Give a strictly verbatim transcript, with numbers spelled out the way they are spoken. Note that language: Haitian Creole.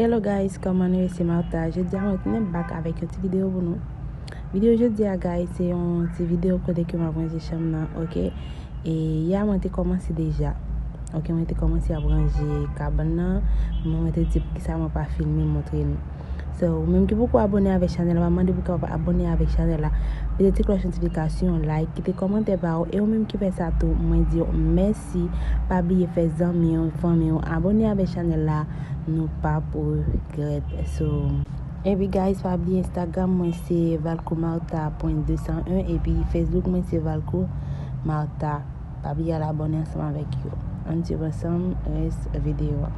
Hello guys, kòman nou ye? Se Martha. Jodi a mwen tounen back avèk yon ti videyo pou nou. Videyo jodi a guys, se yon ti videyo kote ke m ap ranje chanm nan, ok? E yè mwen te kòmanse deja. Ok, mwen te kòmanse ap ranje kabann nan. Men mwen te di poukisa mwen pa filme montre nou. So, ou menm ki poko abone avèk chanèl la, m ap mande pou w kapab abone avèk chanèl la. Pete ti klòch notifikasyon, like, kite kòmantè pa w. E ou menm ki fè sa tou, mwen di w mèsi. Pa bliye fè zanmi w, fanmi w abone avèk chanèl la. Nou p ap regrèt. So, epi guys, pa bliye Instagram mwen se valcoumartha point deux cent un, epi Facebook mwen se valcoumartha. Pa bliye al abone ansanm avèk yo. Ann swiv ansanm rès videyo a.